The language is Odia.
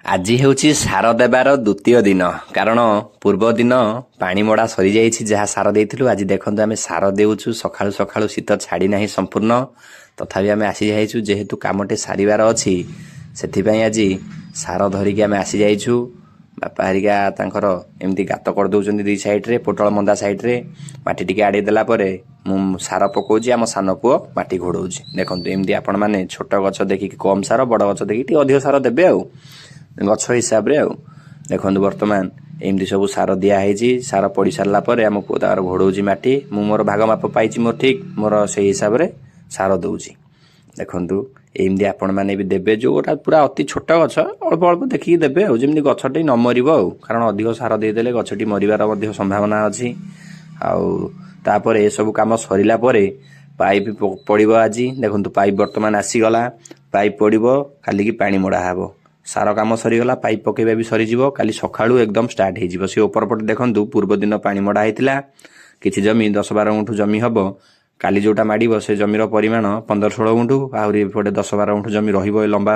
ଆଜି ହେଉଛି ସାର ଦେବାର ଦ୍ୱିତୀୟ ଦିନ, କାରଣ ପୂର୍ବ ଦିନ ପାଣି ମଡ଼ା ସରିଯାଇଛି ଯାହା ସାର ଦେଇଥିଲୁ। ଆଜି ଦେଖନ୍ତୁ, ଆମେ ସାର ଦେଉଛୁ ସକାଳୁ ସକାଳୁ। ଶୀତ ଛାଡ଼ି ନାହିଁ ସମ୍ପୂର୍ଣ୍ଣ, ତଥାପି ଆମେ ଆସିଯାଇଛୁ। ଯେହେତୁ କାମଟି ସାରିବାର ଅଛି, ସେଥିପାଇଁ ଆଜି ସାର ଧରିକି ଆମେ ଆସିଯାଇଛୁ। ବାପା ହେରିକା ତାଙ୍କର ଏମିତି ଗାତ କରିଦେଉଛନ୍ତି ଦୁଇ ସାଇଡ଼୍ରେ, ପୋଟଳ ମନ୍ଦା ସାଇଡ଼୍ରେ। ମାଟି ଟିକେ ଆଡ଼େଇ ଦେଲା ପରେ ମୁଁ ସାର ପକାଉଛି, ଆମ ସାନ ପୁଅ ମାଟି ଘୋଡ଼ଉଛି। ଦେଖନ୍ତୁ, ଏମିତି ଆପଣମାନେ ଛୋଟ ଗଛ ଦେଖିକି କମ୍ ସାର, ବଡ଼ ଗଛ ଦେଖିକି ଟିକେ ଅଧିକ ସାର ଦେବେ ଆଉ ଗଛ ହିସାବରେ। ଆଉ ଦେଖନ୍ତୁ, ବର୍ତ୍ତମାନ ଏମିତି ସବୁ ସାର ଦିଆହେଇଛି। ସାର ପଡ଼ି ସାରିଲା ପରେ ଆମ ପୁଅ ତାର ଘୋଡ଼ଉଛି ମାଟି। ମୁଁ ମୋର ଭାଗ ମାପ ପାଇଛି ମୋର ଠିକ୍, ମୋର ସେଇ ହିସାବରେ ସାର ଦେଉଛି। ଦେଖନ୍ତୁ, ଏମିତି ଆପଣମାନେ ବି ଦେବେ। ଯେଉଁଟା ପୁରା ଅତି ଛୋଟ ଗଛ, ଅଳ୍ପ ଅଳ୍ପ ଦେଖିକି ଦେବେ ଆଉ, ଯେମିତି ଗଛଟି ନ ମରିବ ଆଉ। କାରଣ ଅଧିକ ସାର ଦେଇଦେଲେ ଗଛଟି ମରିବାର ମଧ୍ୟ ସମ୍ଭାବନା ଅଛି। ଆଉ ତାପରେ ଏସବୁ କାମ ସରିଲା ପରେ ପାଇପ୍ ପଡ଼ିବ ଆଜି। ଦେଖନ୍ତୁ, ପାଇପ୍ ବର୍ତ୍ତମାନ ଆସିଗଲା। ପାଇପ୍ ପଡ଼ିବ, କାଲିକି ପାଣି ମଡ଼ା ହେବ। ସାର କାମ ସରିଗଲା, ପାଇପ୍ ପକାଇବା ବି ସରିଯିବ। କାଲି ସକାଳୁ ଏକଦମ ଷ୍ଟାର୍ଟ ହେଇଯିବ। ସେ ଉପର ପଟେ ଦେଖନ୍ତୁ, ପୂର୍ବ ଦିନ ପାଣି ମଡ଼ା ହେଇଥିଲା କିଛି ଜମି, 10-12 ଗୁଣ୍ଠୁ ଜମି ହେବ। କାଲି ଯେଉଁଟା ମାଡ଼ିବ, ସେ ଜମିର ପରିମାଣ 15-16 ଗୁଣ୍ଠୁ। ଆହୁରି ଏପଟେ 10-12 ଗୁଣ୍ଠୁ ଜମି ରହିବ ଏ ଲମ୍ବା।